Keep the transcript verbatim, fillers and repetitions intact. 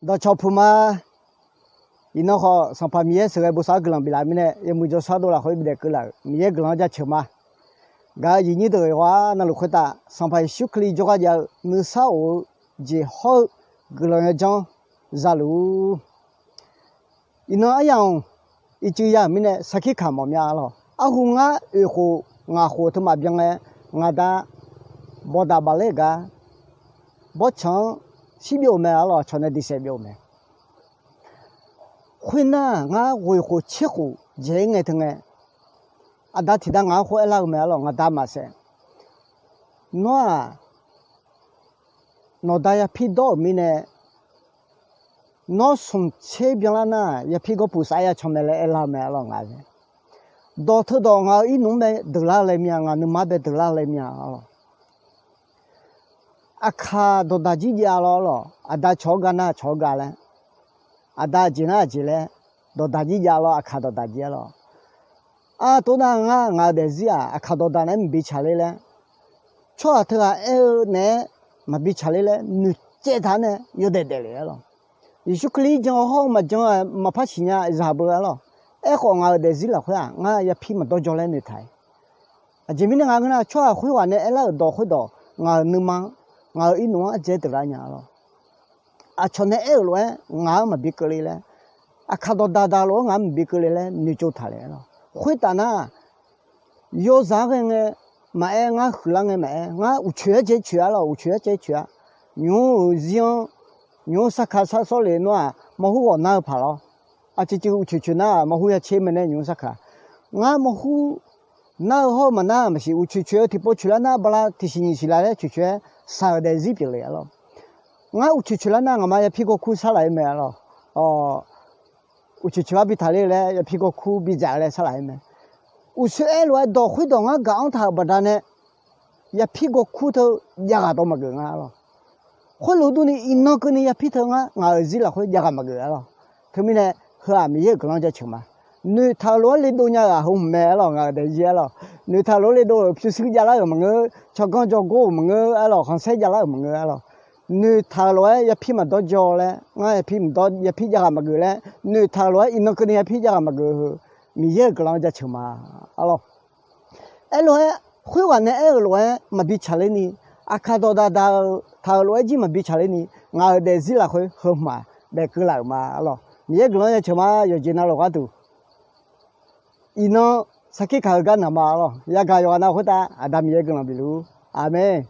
Dawqcawq puq ma. Iqnan khawf, Sanqpaq Miqyaer sheuqghae bosav-anr guiqlanq biflaf mirnae, yawmuiq jawrshar dov lafkhoer bidaef keuvlaf-euq Miqyaer guiqlanq-anr jaceuq ma. Gaq-euq aqyuif nyir deuq-euq yawqghaq navluf khoertav, Sanqpaq Yeqsur Kali jawrgar jav-eu nuisar of-eu jeq hawr-eu guiqlanq yawdzanr za luf-ur. Iqnan aryamq-anr ircuiv ya-euq mirnae sarkir kamq mawf mya-a lawq. Arhu ngar oeq khof ngaq khof teu maqbyan ngae, ngaq da bawqdaq bafler-eu gar bawrtsanq-anr shirbyov-eu mae-a lawq. Cawq nae diqsaef byov-eu mae. Khoernar, ngar ghoeq khof tser khof dzaeq-ir ngae teu ngae, aqda tiqda ngaq-anr khoer aerlar-eu mae-a lawq. Ngaq da maqsaef. Nawr-aq, nawqda yapir dawr-euq mirnae, nawr smq tser byanlar nar, yapir gawrpuq saf-aer ya can mae laer aerlar-eu mae-a lawq. Ngaq dawq teudawq ngaq-euq irnmr bae deuqlar-eu laer mya, ngaq nuima bae deuqlar-eu laer mya-a lawq. Aqkaq dawqdaq jir jav lawr lawq. Aqda cawq-anr ga nar cawq-anr ga laer, aqda aqjeq nar aqjeq laer, dawqdaq jir jav lawr. Aqkaq dawqdaq jir-a lawq. Artov nar ngar ngaq-euq daefzir-aq, aqkaq dawqdaq naeq-aer maqbi tsaqler laer, tsawrhaq teughaq aer-eu naeq-aer maqbi tsaqler laer noeqtsaev taq-anr nae yawdaef daefle-a lawq. Yeqsur Kali jan hawr-eu maqjan-eu maqpar siqnya zaq beu-a lawq. Aerkhawf, ngaq-euq daefzir lafkhoer-aq, ngar yapir maqdawr jawr laer noeqtaq-a. Aqjeq mirnae nga ngeur nar, tsawrhaq khoerghaq nae aerlar-euq dawq khoerdawq ngaq-euq nuima-anr, ngaq-euq irnmr-anr ardzae deuqlar nya-a lawq. Aqcawq nae aer-euq lof-aer ngaq-anr maqbi keuvle laer, aqkaq dawqdaq daq lof-aer ngaq-anr maqbi keuvle laer noeqtsov taqle-a lawq. Khoertaf nar, yawzaq-anr ghae ngae maqaer, ngar huiqlar ngae maqaer, ngar uqcoeq-aer caev coeq-a lawq. Uqcoeq-aer caev coeq-a. Nymq-mr-euq zir-anr, nymq-mr sarkaq sar sawr le nawr-aq, mawrhur ghawq nar-eu paq lawr. Aqcuiv cuiv uqcoeq coeq nar-aq, mawrhur ya tser mae nae nymq-mr sarkaq. Ngar mawrhur nar-eu hawr-eu maqnar maqsiq, uqcoeq coeq-eu tiqpov coeqlar nar, bala tiqsiq nyiq siq laf laer coeq coeq-aer shaq-euq daefzir pyeufle-a lawq. Ngar uqcoeq coeqlar nar, ngaqma yapir gawrkur sarlaq-ir mae-a lawq. Uqcoeq coeq-ar bi taqler-eu laer, yapir gawrkur bidzaq-eu laer sarlaq-ir mae. Uqsoer aer lof-aer dawq khoerdawq ngar gaq-anr taq-euq baqdanae, yapir gawrkur teu javghaq dawv maqgeuf nga-a lawq. Khoerlof-aer durni, iqnan keuvni yapir teu ngar ngaq-euq zir lafkhoer javghaq maqgeuf-a lawq. Teumirnae, heu-aq Miqyaer-euq guiqlanq jaceuq ma. Noeqtaq-euq lof-aer le dov nya-euq aqheu hmq mae-a lawq. Ngaq-euq daefzir-a lawq. Noeqtaq-euq lof-aer le dov-euq pyurshuir javlar-euq maqngeur, tsawrganr jawrgor-euq maqngeur-a lawq. Khanqsaer javlar-euq maqngeur-a lawq. Noeqtaq-euq lof-aer yapir maqdawr jawr laer, ngar yapir maqdawr, yapir javghaq maqgeuf laer, noeqtaq-euq lof-aer iqnan keuvni yapir javghaq maqgeuf heu, Miqyaer-euq guiqlanq jaceuq ma-a lawq. Aerlof-aer, khoerghaq nae aer-euq lof-aer maqbi tsaqler ni, aqkaq dawqdaq daq-eu taq-euq lof-aer jir maqbi tsaqler ni, ngaq-euq daefzir lafkhoer heu hmq-aq daefkeuv laf-euq ma-a lawq. Miqyaer guiqlanq jaceuq ma. Yawqjeq navluf gharduq iqnan sarkir kaq-eu gar naq ma-a lawq. Yagaq yawqghaq nav khoertav Aqda Miqyaer guiqlanq bifluf-ur. Aqmeq.